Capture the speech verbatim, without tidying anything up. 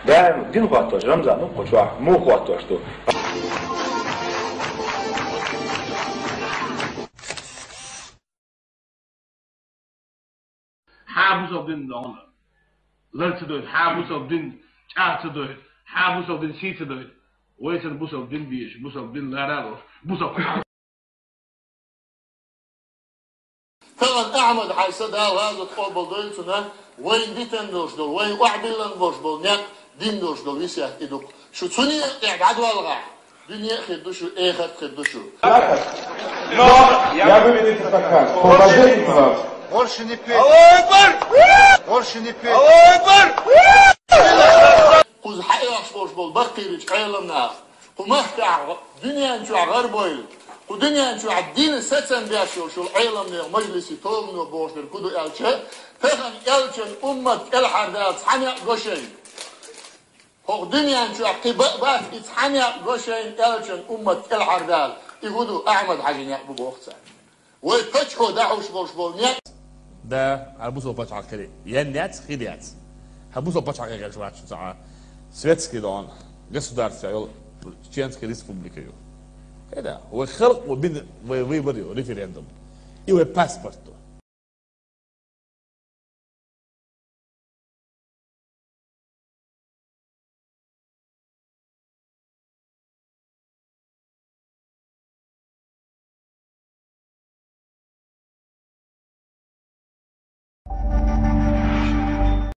Даим дин хӀоттош, Рамзан, ну, кху чохь муха хӀоттош ду? Хьан бусалба дин догӀна лар ца дойту, хьан бусалба дин чӀагӀ ца дойту, хьан бусалба дин сий ца дойту. Вай сан бусалба дин безаш, бусалба дин лара а лош, бусалба Тахана Ахьмад-Хьаьжа, Дала гӀазот къобал дойла цунна, вайна дитина долуш долу, вайна охьабиллина болуш болу некъ, дина долуш долу весет и ду-кх. Шу цу некъа тӀехь дӀадоллахь, дуьне а хир ду шу, эхарт а хир ду шу. Но я выведу это стакан. Положение к вам. Больше не пей. Аллаху Акбар! Больше не пей. Аллаху Акбар! Кхуза хьаоьхуш болуш болу баккхийрачу Ӏеламнаха, кху махкахь дуьнен чохь гӀарабойла, кху дуьнен чохь дина сацам беш йолуш йолу Ӏеламнехан мажлиси тобано бохуш дерг хӀун ду аьлча, тахана элчан уммат кӀелхьардала цхьа некъ го шайна. ХӀокху дуьнен чохь кхин бакъ бац и цхьа некъ го шайна элчан уммат кӀелхьардала, и хӀун ду, Ахьмад-Хьаьжин некъ бу боху цара. Вай паччахьо дахьуш болуш болу некъ. Да, хьан бусалба паччахьалкхе ян яц, хир яц. Хьан бусалба паччахьалкхе гӀерташ вац шу цхьа а. Светский дон, государство йолу, Чеченская республика ю. ХӀеда, вай халкъо бина вай выбор ю, референдум. И вай паспорт ду.